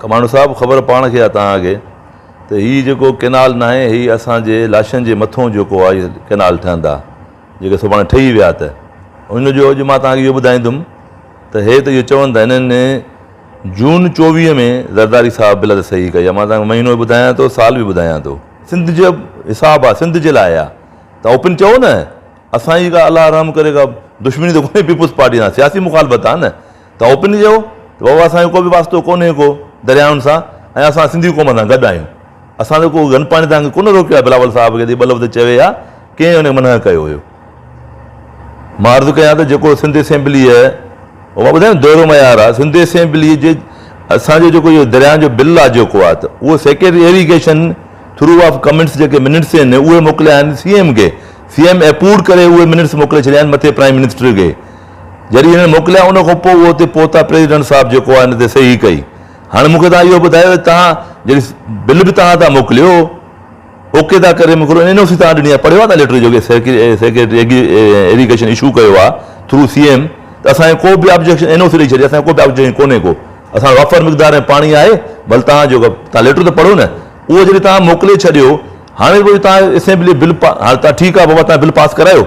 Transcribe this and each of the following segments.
Commando صاحب خبر پاڻ کي آ توهان کي ته هي جيڪو ڪينال ناهي هي اسان جي لاشن جي مٿون جيڪو آ ڪينال ٺهندا جيڪي سڀاڻي ٺهي ويا ته ان جو اڄ مان توهان کي اهو ٻڌائيندم ته هي ته اهو چون ٿا هنن جون 24 ۾ زرداري صاحب بل تي صحيح ڪئي آ مان توهان کي مهينو به ٻڌايان ٿو سال به ٻڌايان ٿو سنڌ جو حساب آ سنڌ جي لاء آ ته اوپن چئو نه اسان جي ڪا الله رحم ڪري ڪا دشمني ته ڪونهي پيپلز پارٽي سان سياسي مخالفت آ نه ته اوپن چئو ته بابا اسان جو ڪو به واسطو ڪونهي ڪو دريائن سان ۽ اسان سنڌي قوم سان گڏ آهيون اسان ته ڪو گن پاڻي تان ڪونه روڪيو آهي بلاول صاحب کي ٻه لفظ چوي ها ڪنهن ان کي منع ڪيو هيو مان عرض ڪيان ته جيڪو سنڌ اسيمبليء اهو مان ٻڌايو دهرو معيار آهي سنڌ اسيمبليء جي اسان جو جيڪو اهو دريائن جو بل آهي جيڪو آهي ته اهو secretary irrigation through of comments جيڪي منٽس آهن اهي موڪليا آهن سي ايم کي سي ايم اپرووڊ ڪري اهي منٽس موڪلي ڇڏيا آهن مٿي پرائم منسٽر کي جڏهن هنن موڪليا ان کان پوء اهو اتي پهتا پريزيڊنٽ صاحب جيڪو آهي ان تي صحيح ڪئي هاڻي مون کي توهان اهو ٻڌايو ته توهان جڏهن بل به توهان ٿا موڪليو اوڪي ٿا ڪري موڪليو اين او سي توهان ڏني آهي پڙهيو آهي توهان ليٽر جو سيڪريٽري ايريگيشن اشو ڪيو آهي ٿرو سي ايم ته اسان کي ڪو به آبجيڪشن اين او سي ڏئي ڇڏي اسان کي ڪو به آبجيڪشن ڪونهي ڪو اسان وافر مقدار ۾ پاڻي آهي ڀل توهان جو توهان ليٽر ته پڙهو نه اهو جڏهن توهان موڪلي ڇڏيو هاڻي پوء توهان اسيمبلي بل هاڻي توهان ٺيڪ آهي بابا توهان بل پاس ڪرايو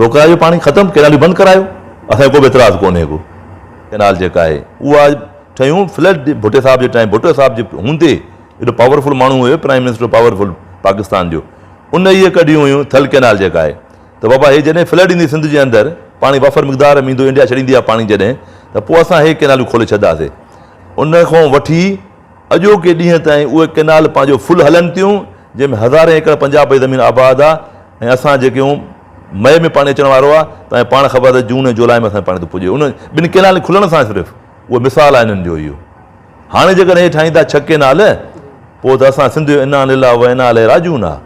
روڪرايو پاڻي ختم ڪيناليون بند ڪرايو اسان کي ڪو به اعتراض ڪونهي ڪو ڪينال جيڪا آهي اها ٺهيون فلڊ ڀٽي صاحب جي ٽائيم ڀٽو صاحب جي هوندي ايڏو پاورفل ماڻهو هيو پرائم منسٽر پاورفل پاڪستان جو ان اهي ڪڍيون هيون ٿل ڪينال جيڪا آهي ته بابا هي جڏهن فلڊ ايندي سنڌ جي اندر پاڻي وافر مقدار ۾ ايندو انڊيا ڇڏيندي آهي پاڻي جڏهن ته پوء اسان هي ڪينالون کولي ڇڏنداسي ان کان وٺي اڄوڪي ڏينهن تائين اهي ڪئنال پنهنجو فل هلن ٿيون جنهن ۾ هزارين ايڪڙ پنجاب جي زمين آباد آ ۽ اسان جيڪي هون مئي ۾ پاڻي اچڻ وارو آ تنهن پاڻ خبر ته جون ۽ جولاء ۾ اسان پاڻي ٿو پڄي ان ٻن ڪئنالن کلڻ سان صرف اهو مثال آ انهن جو اهو هاڻي جيڪڏهن هي ٺاهيندا ڇهه ڪئنال پوء ته اسان سنڌ جو انا لله و انا اليه راجعون آ.